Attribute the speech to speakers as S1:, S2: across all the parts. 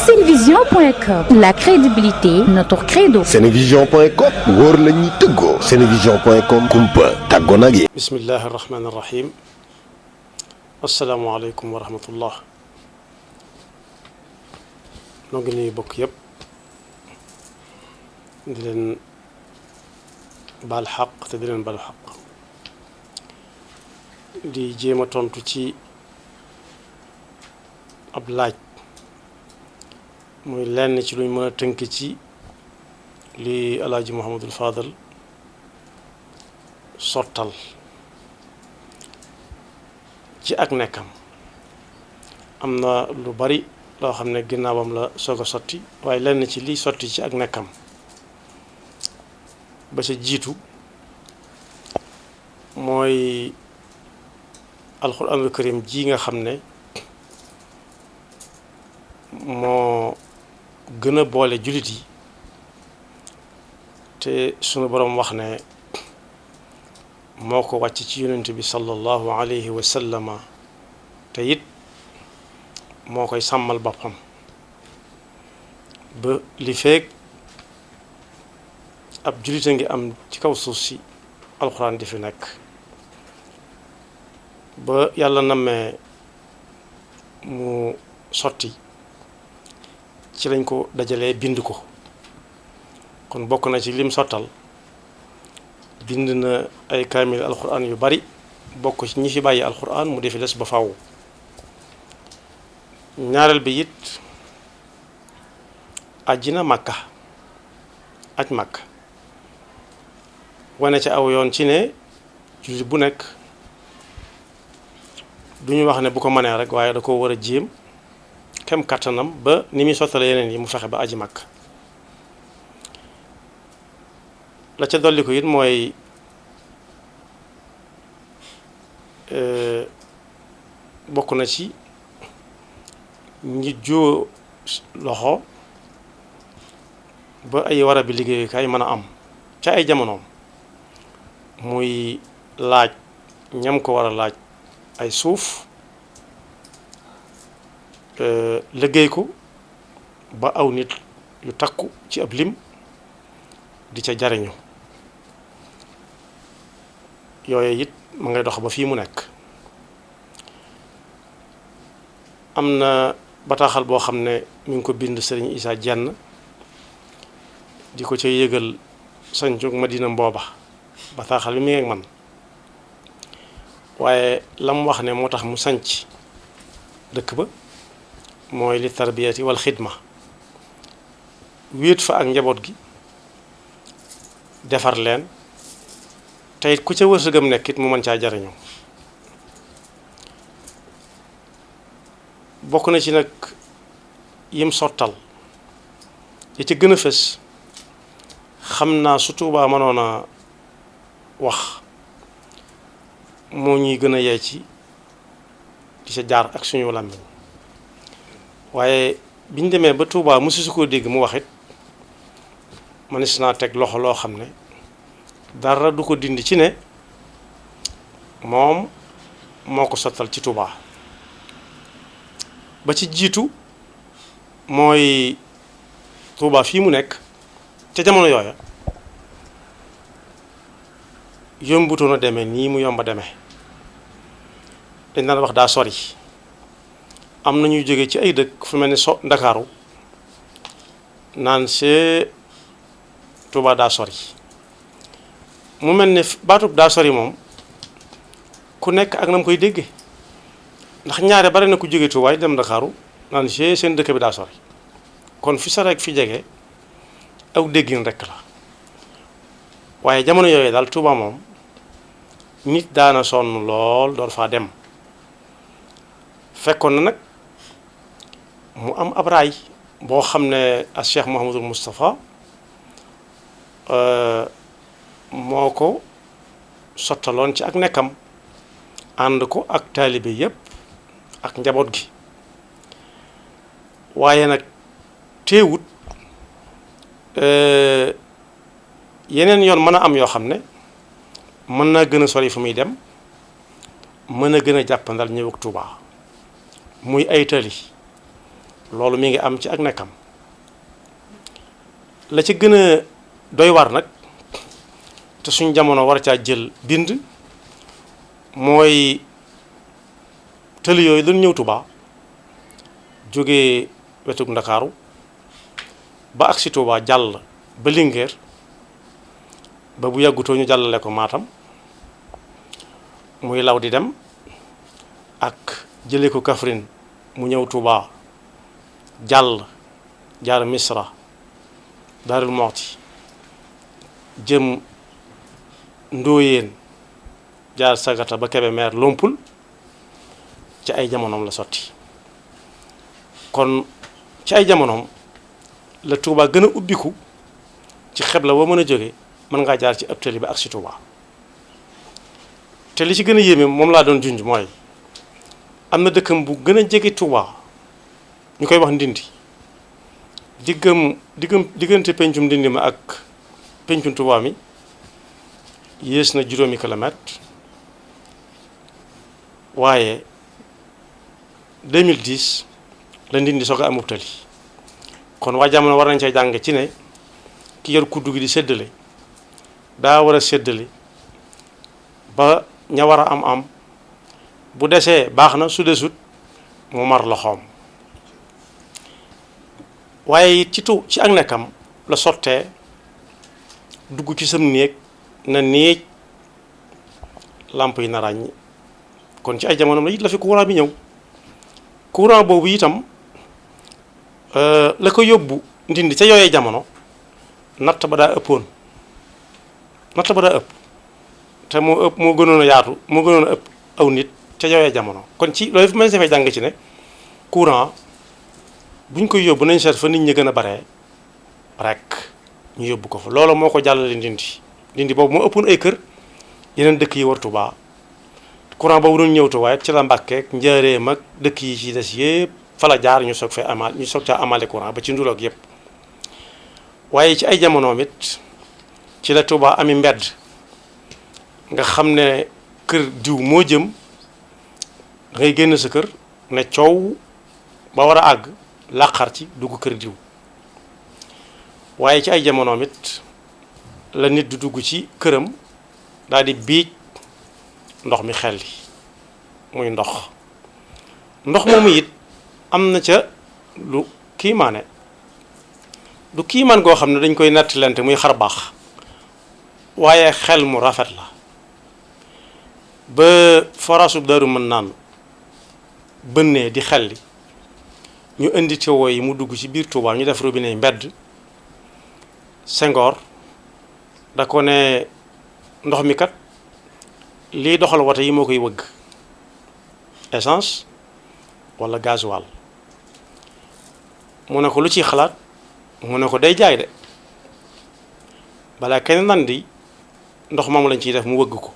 S1: Senevision.com, la crédibilité, notre credo.
S2: Senevision.com wóor la ñuy tëggoo. Senevision.com kumpa tàggoo nag yi.
S3: bismillahi rahmaani rahim. asalaamaaleykum wa rahmatullah. noo ngi nuyu bokk yëpp di leen baal xaq te di leen baal xaq di jéem a tontu ci ab laaj muy lenn ci luñ mën a tënk ci li alaaji Muhammadul Fadal sottal ci ak nekkam. am na lu bari loo xam ne ginnaawam la soog a sotti waaye lenn ci liy sotti ci ak nekkam ba ca jiitu mooy alxuraanul karim ji nga xam ne moo gën a boole jullit yi te sunu boroom wax ne moo ko wàcc ci yonent bi sallallahu alayhi wa sallama te it moo koy sàmmal boppam ba li feek ab jullit a ngi am ci kaw suuf si alxuraan di fi nekk ba yàlla nammee mu sotti ci lañ ko dajalee bind ko kon bokk na ci lim sottal bind na ay kaamil alxuraan yu bari bokk ci ñi fi bàyyi alxuraan mu defi des ba faw ñaareel bi it ajjina màkka aj màkk wane ca aw yoon ci ne jullit bu nekk du ñu wax ne bu ko mënee rek waaye da ko war a jéem kem kattanam ba ni muy sottale yeneen yi mu fexe ba aji màkk la ca dolli ko it mooy bokk na ci ñi joo loxo ba ay warabi liggéeyukaay mën a am ca ay jamonoom muy laaj ñam ko war a laaj ay suuf liggéey ko ba aw nit yu takku ci ab lim di ca jariñu yooyu it ma ngay dox ba fii mu nekk. am na bataaxal boo xam ne mi ngi ko bind Sëriñ Issa Dieng di ko ca yëgal sañcug Madina mbooba bataaxal bi mi ngi ak man waaye la mu wax ne moo tax mu sanc dëkk ba mooy li tarbiyati wal xidma wéet fa ak njaboot gi defar leen te it ku ca wërsëgam nekk it mu mën caa jariñu bokk na ci nag yim sottal yi ci gën a fës xam naa su Tuubaa mënoon a wax moo ñuy gën a yey ci di ca jaar ak suñu làmmiñ waaye biñ demee ba Tuubaa mosu su koo dégg mu wax it mënees naa teg loxo loo xam ne dara du ko dindi ci ne moom moo ko sottal ci Tuubaa ba ci jiitu mooy Tuubaa fii mu nekk ca jamono yooya yombutoon a demee nii mu yomba demee dañ daan wax daa sori am na ñuy jóge ci ay dëkk fu mel ni Ndakaaru naan see Tuubaa daa sori mu mel ne baatub daa sori moom ku nekk ak na mu koy dégge ndax ñaare bari na ku jóge Tuubaa dem Ndakaaru naan see seen dëkk bi daa sori kon fi sori ak fi jege aw déggin rekk la waaye jamono yooyu daal Tuubaa moom nit daana sonn lool door faa dem fekkoon na nag mu am ab raay boo xam ne ak Cheikh Mouhamadul Moustapha moo ko sottaloon ci ak nekkam ànd ko ak taalibe yépp ak njaboot gi waaye nag teewut yeneen yoon mën a am yoo xam ne mën naa gën a sori fu muy dem mën a gën a jàppandal ñëw ak Tuubaa muy ay tali loolu mi ngi am ci ak nekkam. la ci gën a doy war nag te suñ jamono war caa jël bind mooy tëli yooyu dañu ñëw Touba jóge wetug Ndakaaru ba agsi Touba jàll ba Linguère ba bu yàggutoo ñu jàllale ko Matam muy law di dem ak jële ko Kaffrine mu ñëw Touba jàll jaar Misra Daarul Muxti jëm Ndóoyeen jaar Sagata ba Kébémer Lompul ci ay jamonoom la sotti kon ci ay jamonoom la Touba gën a ubbiku ci xebla wa mën a jóge mën ngaa jaar ci ab tali ba ak si Touba te li ci gën a yéeme moom laa doon junj mooy am na dëkkam bu gën a jege Touba ñu koy wax Ndindi diggante pencum Ndindi ma ak pencum Touba mi yées na juróomi kilomètre waaye 2010 la Ndindi soog a amub tali kon waa jamono war nañ cay jàng ci ne ki yor kuddu gi di séddale daa war a séddale ba ña war a am bu desee baax na su desut mu mar loxoom waaye it ci ak nekkam la sottee dugg ci sam néeg na néeg làmp yi na ràññ kon ci ay jamonoom la it la fi courant bi ñëw courant boobu itam la ko yóbbu Ndindi ca yooyee jamono natt ba daa ëpp te moo gënoon a yaatu moo gënoon a ëpp aw nit ca yooyee jamono kon ci loolu fi ma defee jàng ci ne courant bu ñu koy yóbbu nañ seet fa nit ñi gën a baree rek ñu yóbbu ko fa loolu moo ko jàllale Ndindi boobu moo ëppoon ay kër yeneen dëkk yi war Touba courant boobu doon ñëw Touba ci la Mbàkke ak Njaaréem ak dëkk yi ci des yëpp fa la jaar ñu soog caa amale courant ba ci nduloog yëpp waaye ci ay jamonoom it ci la Touba ami mbedd nga xam ne kër diw moo jëm da ngay génn sa kër ne coow ba war a àgg làqar ci dugg kër diw waaye ci ay jamonoom it la nit du dugg ci këram daal di biij ndox mi xelli muy ndox moomu it am na ca lu kiimaane du kiimaan goo xam ne dañ koy nattilante muy xar baax waaye xel mu rafet la ba forasub Daaru mën naan bënnee di xelli ñu indi tuyau yi mu dugg ci biir Touba ñu def robinet mbedd Senghor da ko ne ndox mi kat liy doxal woto yi moo koy wëgg essence wala gasoil mu ne ko lu ciy xalaat mu ne ko day jaay de balaa kenn nan di ndox moom lañ ciy def mu wëgg ko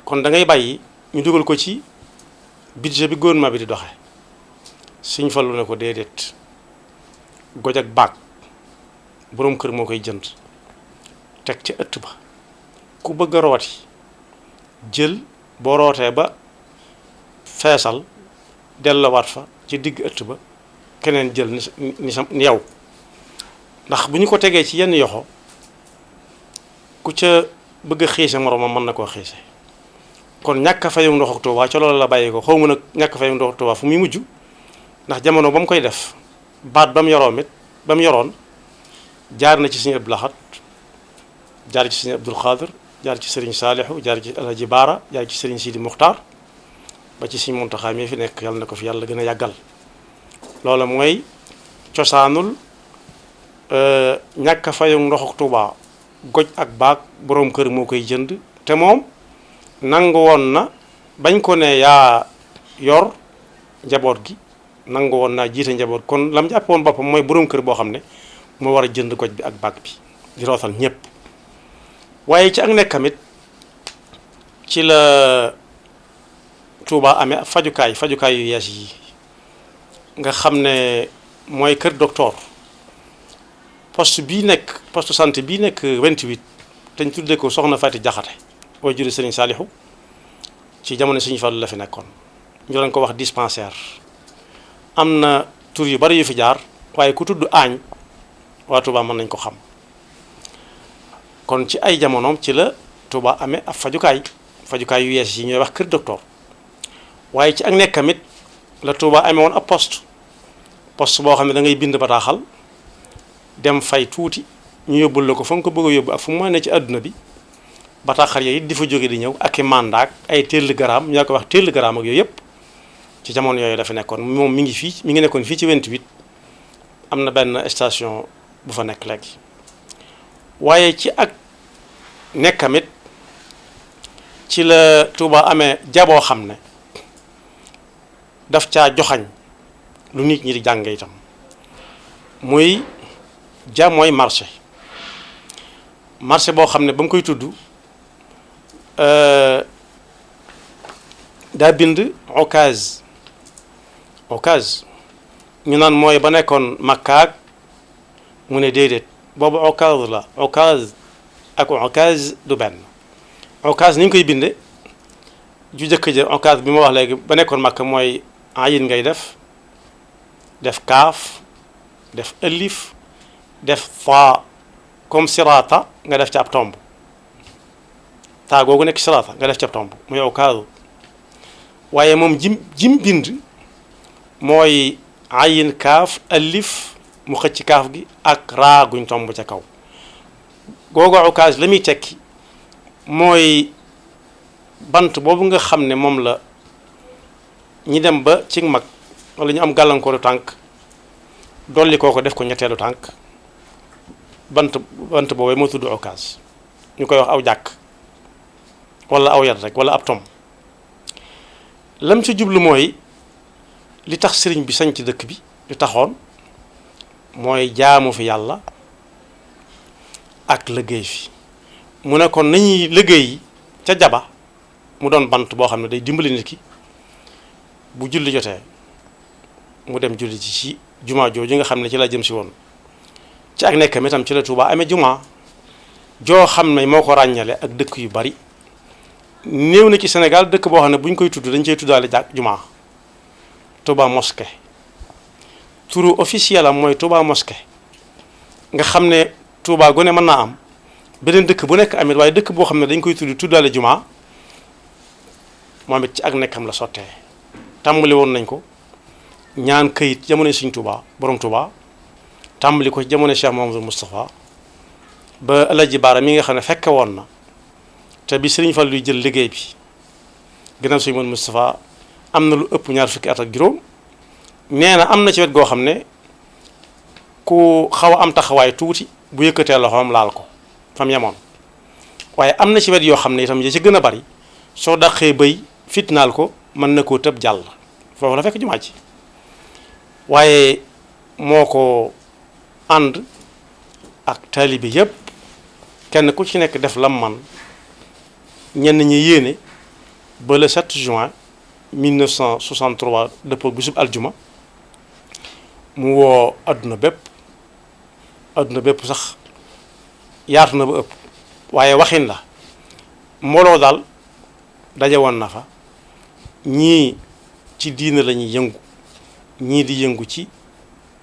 S3: kon da ngay bàyyi ñu dugal ko ci budget bi gouvernement bi di doxe Sëñ Fallu ne ko déedéet goj ak baag boroom kër moo koy jënd teg ci ëtt ba ku bëgg a rooti jël boo rootee ba feesal dellowaat fa ci digg ëtt ba keneen jël ni yow ndax bu ñu ko tegee ci yenn yoxo ku ca bëgg a xiise moroomam mën na koo xiise kon ñàkk a fayum ndox ak Touba ca loolu la bàyyi ko xaw ma nag ñàkk a fayum ndox ak Touba fu muy mujj ndax jamono ba mu koy def baat ba mu yoroon jaar na ci Sëriñ Abdul Ahad jaar ci Sëriñ Abdul Xaadir jaar ci Sëriñ Saalihu jaar ci Alaaji Baara jaar ci Sëriñ Sidi Muxtaar ba ci Sëriñ Muntaxa mi fi nekk yàlla na ko fi yàlla gën a yàggal loola mooy cosaanul ñàkk a fayum ndox ak Touba goj ak baag boroom kër moo koy jënd te moom nangu woon na bañ ko ne yaa yor njaboot gi nangu woon naa jiite njaboot kon lam jàpp woon boppam mooy boroom kër boo xam ne moo war a jënd goj bi ak baag bi di rootal ñépp waaye ci ak nekkamit ci la Touba amee fajukaay yu yees yi nga xam ne mooy kër docteur poste santé bii nekk 28 te ñu tuddee ko soxna Fati Jaxate boo juri Sëriñ Saalihu ci jamono Sëriñ Fallu la fi nekkoon ñu doon ko wax dispensaire am na tur yu bari yu fi jaar waaye ku tudd aañ waa Touba mën nañ ko xam kon ci ay jamonoom ci la Touba amee ab fajukaay yu yees yi ñooy wax kër docteur waaye ci ak nekkamit la Touba amee woon ab poste boo xam ne da ngay bind bataaxal dem fay tuuti ñu yóbbul la ko fa nga ko bëgg a yóbbu ak fu mu mën ne ci àdduna bi bataaxal yooyu it di fa jóge di ñëw ak i mandat ay télégramme ñoo ko wax télégramme ak yooyu yëpp ci jamono yooyu dafa nekkoon moom mi ngi nekkoon fii ci 28 am na benn station bu fa nekk léegi waaye ci ak nekkamit ci la Touba amee jaboo xam ne daf caa joxañ lu nit ñi di jàng itam muy ja mooy marché boo xam ne ba mu koy tudd daa bind okaz ñu naan mooy ba nekkoon makkaag mu ne déedéet boobu okaz la okaz ak okaz du benn okaz ni ñu koy binde ju jëkk ja okaz bi ma wax léegi ba nekkoon makka mooy ayin ngay def kaaf def ëllif def fa comme sirata nga def ci ab tomb taa googu nekk sirata nga def ci ab tomb muy okaz waaye moom jim bind mooy ayin kaaf alif mu xëcc kaaf gi ak raa guñ tomb ca kaw googu okaz la muy tekki mooy bant boobu nga xam ne moom la ñi dem ba ci mag wala ñu am gàllankooru tànk dolli kooko def ko ñetteelu tànk bant boobee moo tudd okaz ñu koy wax aw jàkk wala aw yat rek wala ab tom lam ci jublu mooy li tax sëriñ bi sañ ci dëkk bi li taxoon mooy jaamu fi yàlla ak liggéey fi mu ne kon nañuy liggéey ca jaba mu doon bant boo xam ne day dimbali nit ki bu julli jotee mu dem julli ci jumaa jooju nga xam ne ci la jëm si woon ci ak nekkam itam ci la Touba amee jumaa joo xam ne moo ko ràññale ak dëkk yu bari néew na ci Sénégal dëkk boo xam ne bu ñu koy tudd dañ cey tuddaale jumaa Touba mosquée turu officiel am mooy Touba mosquée nga xam ne Touba gone mën naa am beneen dëkk bu nekk amit waaye dëkk boo xam ne dañ koy tuddaale jumaa moom it ci ak nekkam la sottee tàmbali woon nañ ko ñaan këyit jamono Sëriñ Touba borom Touba tàmbali ko ci jamono Cheikh Mahamadou Moustapha ba Alaji Baara mi nga xam ne fekke woon na te bi Sëriñ Fallu luy jël liggéey bi gannaaw Sëriñ Moustapha am na lu ëpp ñaar fukki at ak juróom nee na am na ci wet goo xam ne ku xaw a am taxawaay tuuti bu yëkkatee loxoom laal ko fam yemoon waaye am na ci wet yoo xam ne itam ya ci gën a bari soo daqee bëy fitnaal ko mën na koo tëb jàll foofu la fekk jumaa ji waaye moo ko ànd ak taalibe yépp kenn ku ci nekk def lam man ñenn ñi yéene ba le 7 juin 1963 dëppoo bisub aljuma mu woo adduna bépp sax yaatu na ba ëpp waaye waxin la mbooloo daal daje woon na fa ñii ci diina la ñuy yëngu ñii di yëngu ci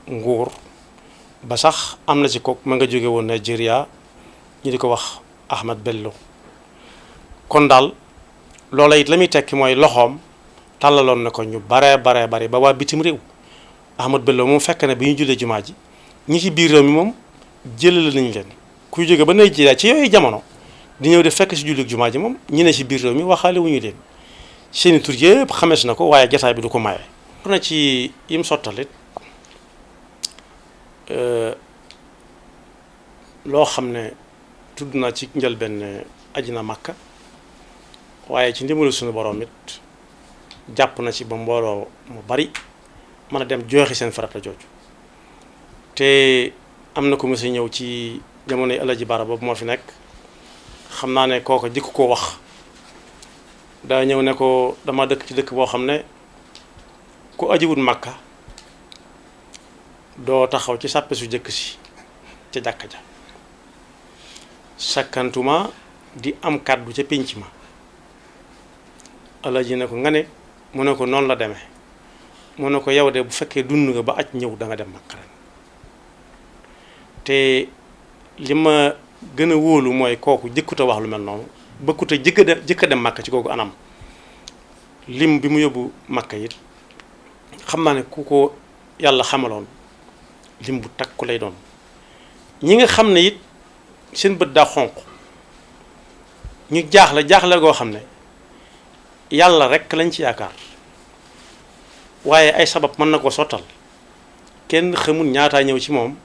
S3: nguur ba sax am na ci kook ma nga jóge woon Nigeria ñu di ko wax Ahmed Bello kon daal loola it la muy tekki mooy loxoom tàllaloon na ko ñu bare ba waa bitim réew Ahmed Bello moom fekk ne bi ñu jullee jumaa ji ñi ci biir réew mi moom jëlale nañ leen kuy jóge ba Nigeria ci yooyu jamono di ñëw di fekk si jullit jumaa ji moom ñi ne ci biir réew mi waxaale wu ñu leen seeni tur yëpp xamees na ko waaye jataay bi du ko maye. pour na ci yim sottalit loo xam ne tudd naa ci njëlbeen aji na Makka waaye ci ndimbalu suñu borom it jàpp na ci ba mbooloo mu bari mën a dem joxe seen farata jooju te am na ko mësa ñëw ci jamonoy Alaji Bara boobu moo fi nekk xam naa ne kooku jikko koo wax daa ñëw ne ko dama dëkk ci dëkk boo xam ne ku ajiwut Makka doo taxaw ci sàppe su jëkk si ca jàkka ja sakkantuma di am kàddu ca pénc ma Alaji ne ko nga ne mu ne ko noonu la demee mu ne ko yow de bu fekkee dund nga ba aj ñëw da nga dem Makka ren te li ma gën a wóolu mooy kooku jëkkut a wax lu mel noonu bëkkut a jëkk a dem Makka ci kooku anam lim bi mu yóbbu Makka it xam naa ne ku ko yàlla xamaloon lim bu takku lay doon ñi nga xam ne it seen bët daa xonq ñu jaaxle goo xam ne yàlla rek lañ ci yaakaar waaye ay sabab mën na ko sottal kenn xamul ñaataa ñëw ci moom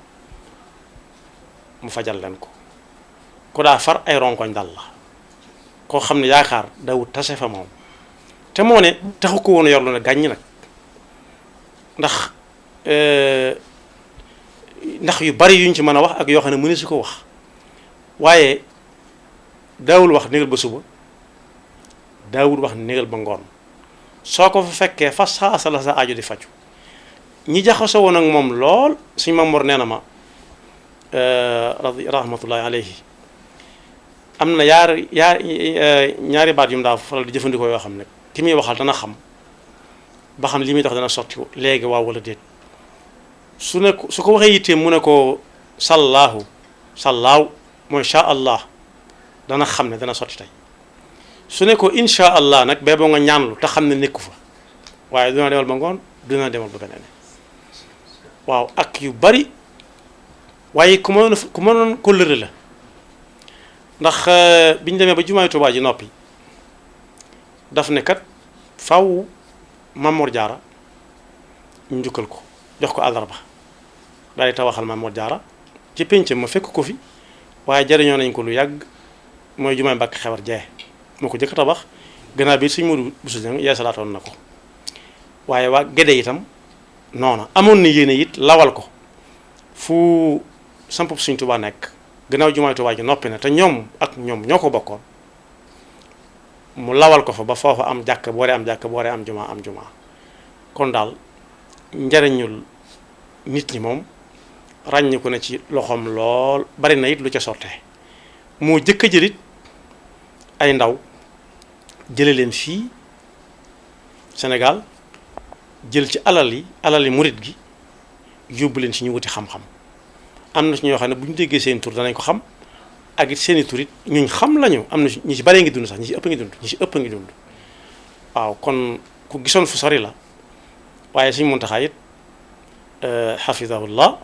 S3: mu fajal leen ko ku daa far ay ronkoñ dal la koo xam ne yaakaar dawut tase fa moom te moo ne taxu ko woon yor lu ne gàññ nag ndax yu bari yuñ ci mën a wax ak yoo xam ne mënu si ko wax waaye daawul wax négal ba suba daawul wax négal ba ngoon soo ko fa fekkee fa saasa la sa aajo di faju ñi jaxasoo woon ak moom lool suñ Mamoor nee na ma rahmatullahi alayhi am na ñaari baat yu mu daa faral di jëfandikoo yoo xam ne ki muy waxal dana xam ba xam li muy tax dana sotti léegi waaw wala déet su ko waxee yitteem mu ne ko sallaahu mooy sha allah dana xam ne dana sotti tey su ne ko insha allah nag bee boo nga ñaanlu te xam ne nekku fa waaye dina demal ba ngoon dina demal ba beneen waaw ak yu bari waaye ku mënoon kóllëre la ndax biñu demee ba jumaay Tuubaa ji noppi daf ne kat faw Mamoor Jaara ñu njukkal ko jox ko àllarba daal di tawaxal Mamoor Jaara ci pénc ma fekk ko fi waaye jariñoo nañ ko lu yàgg mooy jumaay Mbàkke Xewar jee moo ko jëkk tabax gannaaw bi Sëñ Moodu Buso Jeng yeesalaatoon na ko waaye waa Gédé itam noona amoon na yéene it lawal ko fu sampub Sëñ Tuubaa nekk gannaaw jumaay Tuubaa ji noppi na te ñoom ñoo ko bokkoon mu lawal ko fa ba foofa am jàkk booree am jàkk booree am jumaa kon daal njariñul nit ñi moom ràññiku na ci loxoom lool bari na it lu ca sottee moo jëkk a jëlit ay ndaw jële leen fii Sénégal jël ci alali murit gi yóbbu leen ci ñu wuti xam-xam am na ci ñoo xam ne bu ñu déggee seen tur danañ ko xam ak it seeni tur it ñuñ xam lañu am na ñi ci baree ngi dund sax ñi ci ëpp ngi dund waaw kon ku gisoon fu sori la waaye Sëñ Muntaxa it xafidahullah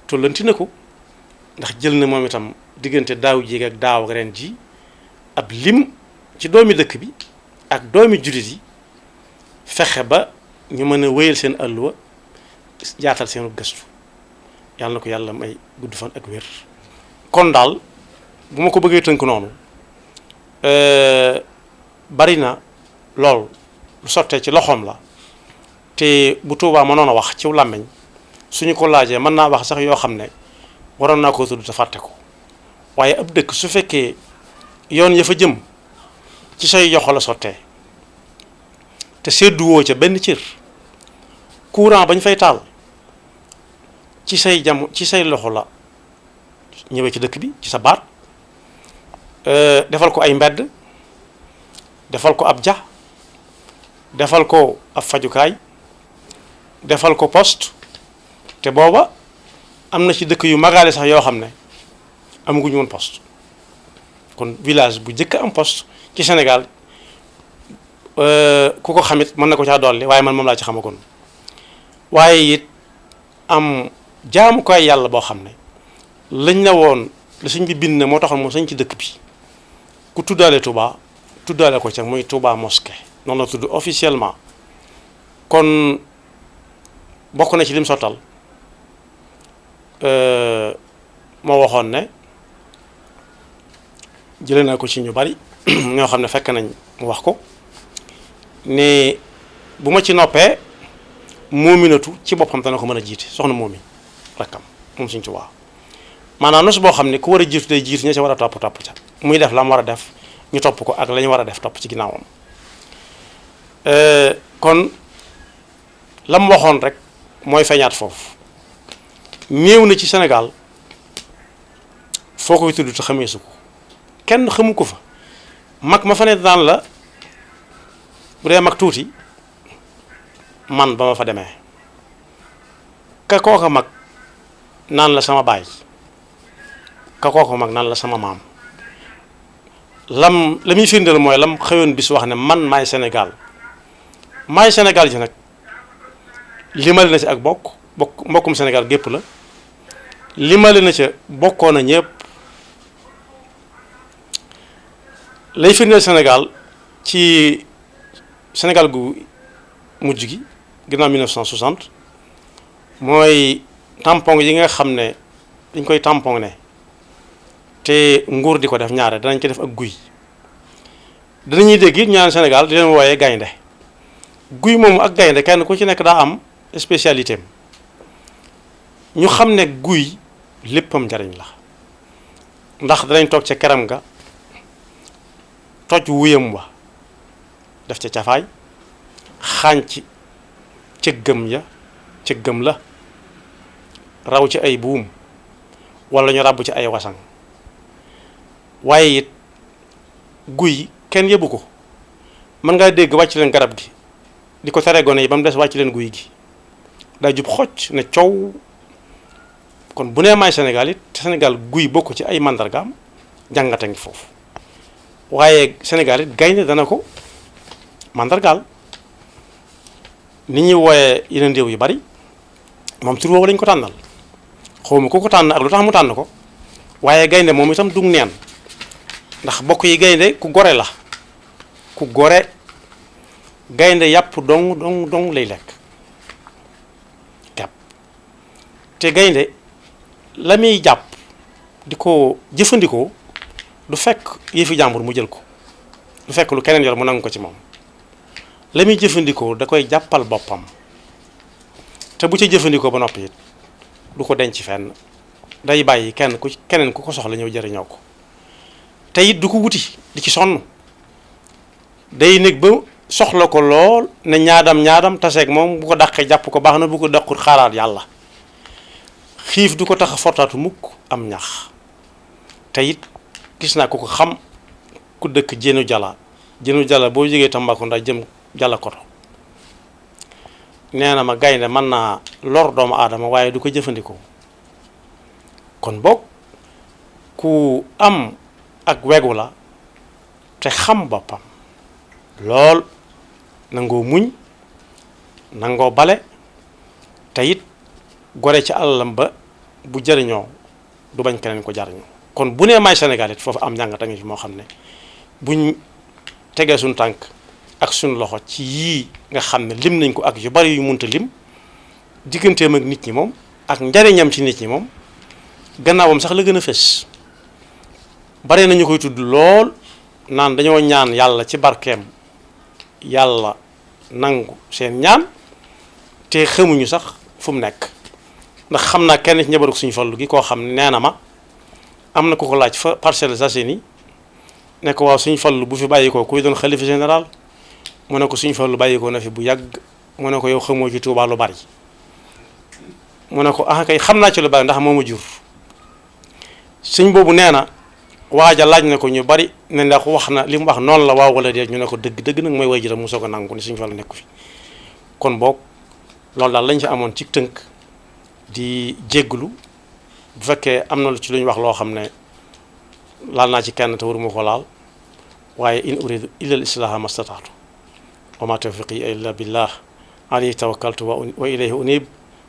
S3: tollanti na ko ndax jël na moom itam diggante daaw jéeg ak daaw ak ren ji ab lim ci doomi dëkk bi ak doomi jullit yi fexe ba ñu mën a wéyal seen àlluwa jaatal seenu gëstu yàlla na ko yàlla may gudd fan ak wér kon daal bu ma ko bëggee tënk noonu bari na lool lu sottee ci loxoom la te bu Tuubaa mënoon a wax ci làmmiñ suñu ko laajee mën naa wax sax yoo xam ne waroon naa ko tudd te fàtte ko waaye ab dëkk su fekkee yoon ya fa jëm ci say yoxo la sottee te sedduwoo ca benn cër courant bañ fay taal ci say loxo la ñëwee ci dëkk bi ci sa baat defal ko ay mbedd defal ko ab ja defal ko ab fajukaay defal ko poste te booba am na ci dëkk yu magaale sax yoo xam ne amaguñu woon poste kon village bu njëkk am poste ci Sénégal ku ko xamit mën na ko caa dolli waaye man moom laa ci xamagoon waaye it am jaamukaay yàlla boo xam ne lañ na woon la sëñ bi bind ne moo taxoon moo sañ ci dëkk bi ku tuddaale Touba tuddaale ko ca muy Touba mosquée noonu la tudd officiellement kon bokk na ci lim sottal moo waxoon ne jëlee naa ko ci ñu bari ñoo xam ne fekk nañ mu wax ko ne bu ma ci noppee moominatu ci boppam dana ko mën a jiite soxna moomi rakkam moom Sëñ Tuubaa maanaam nos boo xam ne ku war a jiitu day jiitu ña ca war a topp ca muy def la mu war a def ñu topp ko ak la ñu war a def topp ci ginnaawam kon la mu waxoon rek mooy feeñaat foofu néew na ci Sénégal foo koy tudd te xamee su ko kenn xamu ko fa mag ma fa ne daan la bu dee mag tuuti man ba ma fa demee ka kooka mag naan la sama baay ka kooka mag naan la sama maam la muy firndeel mooy lam xëyoon bis wax ne man maay Sénégal ji nag limale na ci ak mbokkum Sénégal gépp la limale na ca bokkoon na ñëpp lay firndeel Sénégal ci Sénégal gu mujj gi ginnaaw 1960 mooy tampon yi nga xam ne dañ koy tampon ne te nguur di ko def ñaare danañ ko def ak guy danañuy dégg it ñaan Sénégal di leen wooyee gaynde guy moomu ak gaynde kenn ku ci nekk daa am spécialité am ñu xam ne guy léppam njariñ la ndax danañ toog ca keram ga toj wuyam wa def ca cafaay xànc cëggam la raw ci ay buum wala ñu ràbb ci ay wasan waaye it guy kenn yëbu ko mën ngaa dégg wàcc leen garab gi di ko tere gone yi ba mu des wàcc leen guy gi daa jub xocc ne coow kon bu nee maay Sénégal it Sénégal guy bokk ci ay mandargaam jàngate ngi foofu waaye Sénégal it gaynde dana ko mandargaal ni ñuy wooyee yeneen réew yu bari moom tur woowu lañ ko tànnal xawma ku ko tànn ak lu tax mu tànn ko waaye gaynde moom itam dug neen ndax bokk yi gaynde ku gore la ku gore gaynde yàpp dong lay lekk jàpp te gaynde la muy jàpp di ko jëfandikoo du fekk yëfi jàmbur mu jël ko du fekk lu keneen yor mu nangu ko ci moom la muy jëfandikoo da koy jàppal boppam te bu ca jëfandikoo ba noppi it du ko denc fenn day bàyyi keneen ku ko soxla ñëw jëriñoo ko te it du ko wuti di ci sonn day nekk ba soxla ko lool ne ñaadam taseeg moom bu ko dàqee jàpp ko baax na bu ko dàqut xaaraat yàlla xiif du ko tax a fortaatu mukk am ñax te it gis naa ko xam ku dëkk jéenu jala boo jógee Tambacounda jëm jala koto nee na ma gaynde mën naa lor doomu aadama waaye du ko jëfandikoo kon boog ku am ak wegu la te xam boppam lool nangoo muñ nangoo bale te it gore ci àllam ba bu jëriñoo du bañ keneen ko jariñoo kon bu nee may Sénégal it foofu am njàngat a ngi fi moo xam ne buñ tegee suñu tànk ak suñu loxo ci yii nga xam ne lim nañ ko ak yu bari yu munta lim digganteem ak nit ñi moom ak njariñam ci nit ñi moom gannaawam sax la gën a fës bare nañu koy tudd lool naan dañoo ñaan yàlla ci barkeem yàlla nangu seen ñaan te xamuñu sax fu mu nekk ndax xam naa kenn ci njabaru Sëñ Fallu gi koo xam ne nee na ma am na ku ko laaj fa Parcelles Assainies ne ko waaw Sëñ Fallu bu fi bàyyi ko kuy doon xalifa général mu ne ko Sëñ Fallu bàyyi ko na fi bu yàgg mu ne ko yow xamoo ci Tuubaa lu bari mu ne ko ah kay xam naa ci lu bari ndax moo ma jur sëñ boobu nee na waaja laaj na ko ñu bari ne ndax wax na li mu wax noonu la waaw wala déet ñu ne ko dëgg nag mooy way jitam mu soog a nangu ni Sëñ Fallu nekku fi kon boog loolu daal lañ fi amoon ci tënk di jégglu bu fekkee am na lu ci lu ñu wax loo xam ne laal naa ci kenn te waruma ko laal waaye in uridu illa al islaha mastataatu wa ma tawfiqi illa billah alayhi tawakkaltu wa ilayhi unib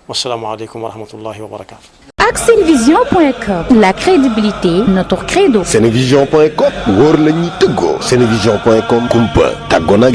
S3: wassalaamu aleykum wa rahmatullahi wa barakatu.
S1: ak Senevision.com, la crédibilité, notre credo.
S2: Senevision.com wóor la ñuy tëggoo. Senevision.com kumpa tàggoo nag